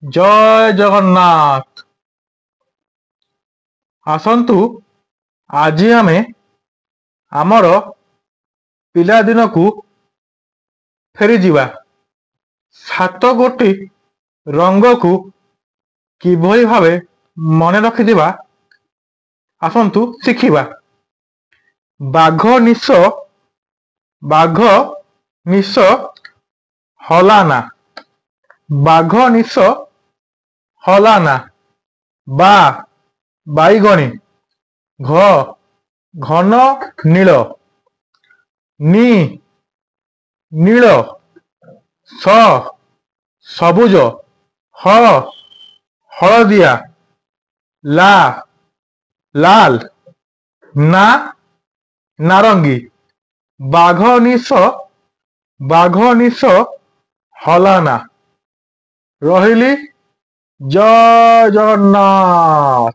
ଜୟ ଜଗନ୍ନାଥ। ଆସନ୍ତୁ ଆଜି ଆମେ ଆମର ପିଲାଦିନକୁ ଫେରିଯିବା। 7 ଗୋଟି ରଙ୍ଗକୁ କିଭଳି ଭାବେ ମନେ ରଖିଥିବା ଆସନ୍ତୁ ଶିଖିବା। ବାଘ ନିଶ, ବାଘ ନିଶ ହଲାନା, ବାଘ ନିଶ ହଲାନା। ବା ବାଇଗଣୀ, ଘ ଘନ ନୀଳ, ନି ନୀଳ, ସ ସବୁଜ, ହ ହଳଦିଆ, ଲା ଲାଲ, ନା ନାରଙ୍ଗୀ। ବାଘ ନିଶ, ବାଘ ନିଶ ହଲାନା। ରହିଲି, ଜୟ ଜଗନ୍ନାଥ।